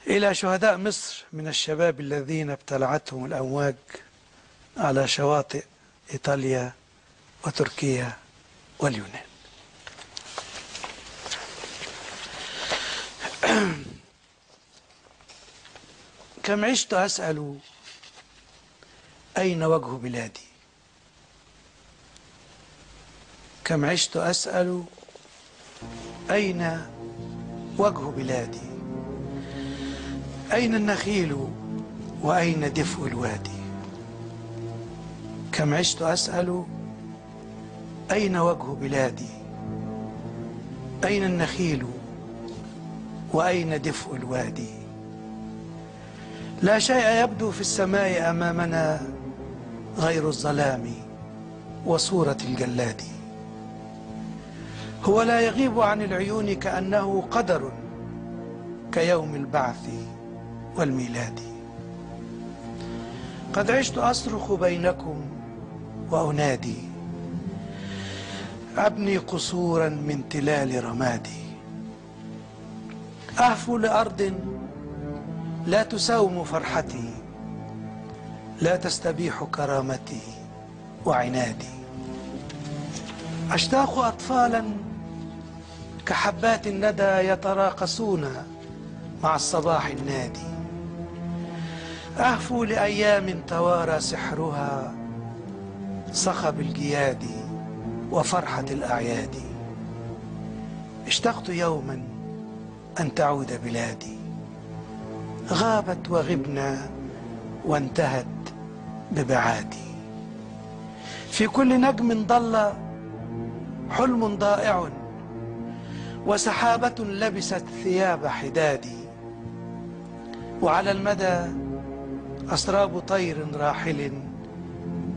إلى شهداء مصر من الشباب الذين ابتلعتهم الأمواج على شواطئ إيطاليا وتركيا واليونان. كم عشت أسأل أين وجه بلادي، كم عشت أسأل أين وجه بلادي، أين النخيل وأين دفء الوادي. كم عشت أسأل أين وجه بلادي، أين النخيل وأين دفء الوادي. لا شيء يبدو في السماء أمامنا غير الظلام وصورة الجلاد. هو لا يغيب عن العيون كأنه قدر كيوم البعث والميلاد. قد عشت أصرخ بينكم وأنادي، أبني قصورا من تلال رمادي، أهفو لأرض لا تساوم فرحتي، لا تستبيح كرامتي وعنادي. أشتاق أطفالا كحبات الندى يتراقصون مع الصباح النادي. أهفو لأيام توارى سحرها صخب الجياد وفرحة الأعياد. اشتقت يوما أن تعود بلادي، غابت وغبنا وانتهت ببعادي. في كل نجم ضل حلم ضائع، وسحابة لبست ثياب حدادي. وعلى المدى أسراب طير راحل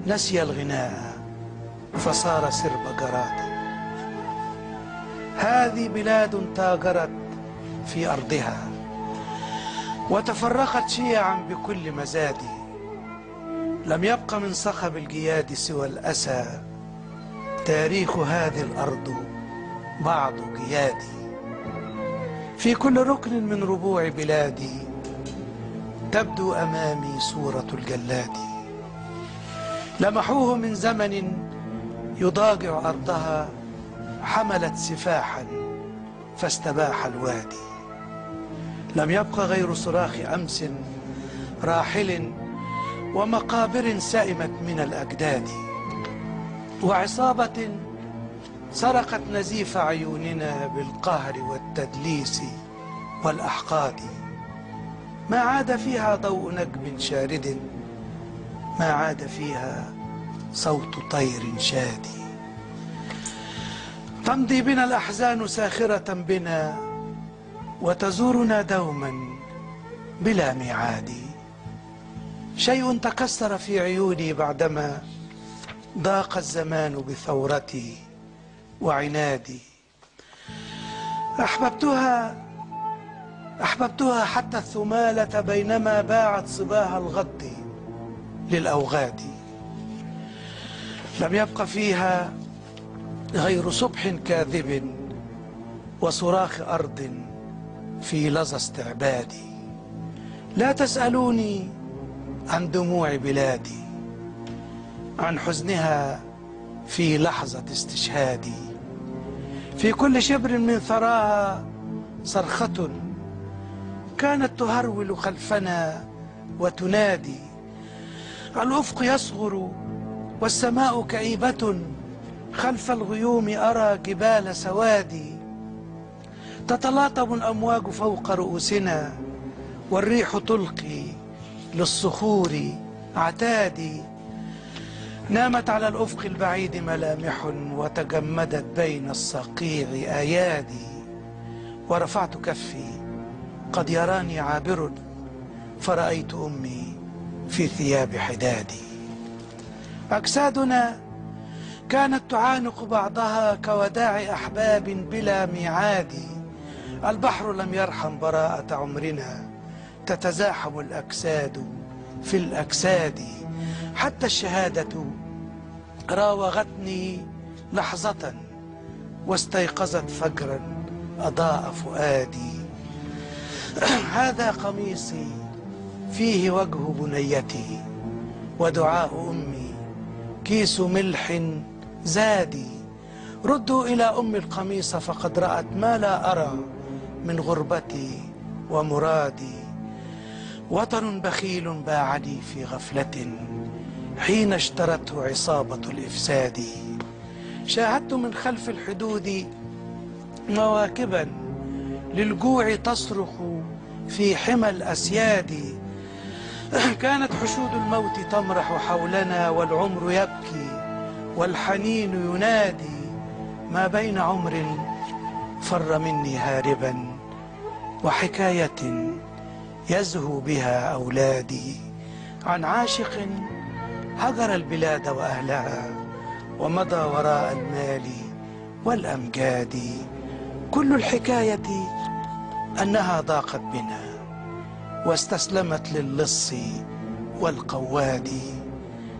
نسي الغناء فصار سرب جراد. هذه بلاد تاجرت في أرضها وتفرقت شيعا بكل مزاد. لم يبق من صخب الجياد سوى الأسى، تاريخ هذه الأرض بعض جيادي. في كل ركن من ربوع بلادي تبدو أمامي صورة الجلاد. لمحوه من زمن يضاجع أرضها، حملت سفاحا فاستباح الوادي. لم يبق غير صراخ أمس راحل ومقابر سئمت من الأجداد، وعصابة سرقت نزيف عيوننا بالقهر والتدليس والأحقاد. ما عاد فيها ضوء نجم شارد، ما عاد فيها صوت طير شادي. تمضي بنا الأحزان ساخرة بنا، وتزورنا دوما بلا ميعاد. شيء تكسر في عيوني بعدما ضاق الزمان بثورتي وعنادي. أحببتها حتى الثمالة بينما باعت صباها الغد للأوغاد. لم يبق فيها غير صبح كاذب وصراخ أرض في لظى استعبادي. لا تسألوني عن دموع بلادي، عن حزنها في لحظة استشهادي. في كل شبر من ثراها صرخة كانت تهرول خلفنا وتنادي. الأفق يصغر والسماء كئيبة، خلف الغيوم أرى جبال سوادي. تتلاطم الأمواج فوق رؤوسنا، والريح تلقي للصخور عتادي. نامت على الأفق البعيد ملامح، وتجمدت بين الصقيع أيادي. ورفعت كفي قد يراني عابر، فرأيت أمي في ثياب حدادي. أجسادنا كانت تعانق بعضها كوداع أحباب بلا ميعاد. البحر لم يرحم براءة عمرنا، تتزاحم الأجساد في الأجساد. حتى الشهادة راوغتني لحظة، واستيقظت فجرا أضاء فؤادي. هذا قميصي فيه وجه بنيتي، ودعاء أمي كيس ملح زادي. ردوا إلى أم القميص فقد رأت ما لا أرى من غربتي ومرادي. وطن بخيل باعني في غفلة حين اشترته عصابة الإفساد. شاهدت من خلف الحدود مواكبا للجوع تصرخ في حمى الأسياد. كانت حشود الموت تمرح حولنا، والعمر يبكي والحنين ينادي. ما بين عمر فر مني هاربا وحكاية يزهو بها أولادي، عن عاشق هجر البلاد وأهلها ومضى وراء المال والأمجاد. كل الحكاية أنها ضاقت بنا واستسلمت للص والقواد.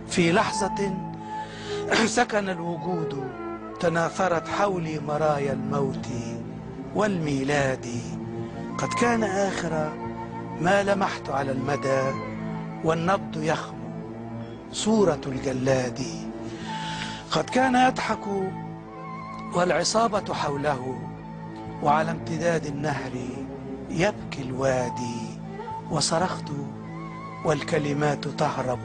في لحظة سكن الوجود، تناثرت حولي مرايا الموت والميلاد. قد كان آخر ما لمحت على المدى والنبض يخمو صورة الجلاد. قد كان يضحك والعصابة حوله، وعلى امتداد النهر يبكي الوادي. وصرخت والكلمات تهرب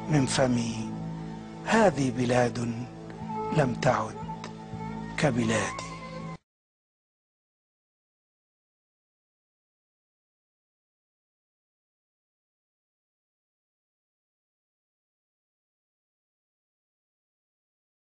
من فمي، هذه بلاد لم تعد كبلادي.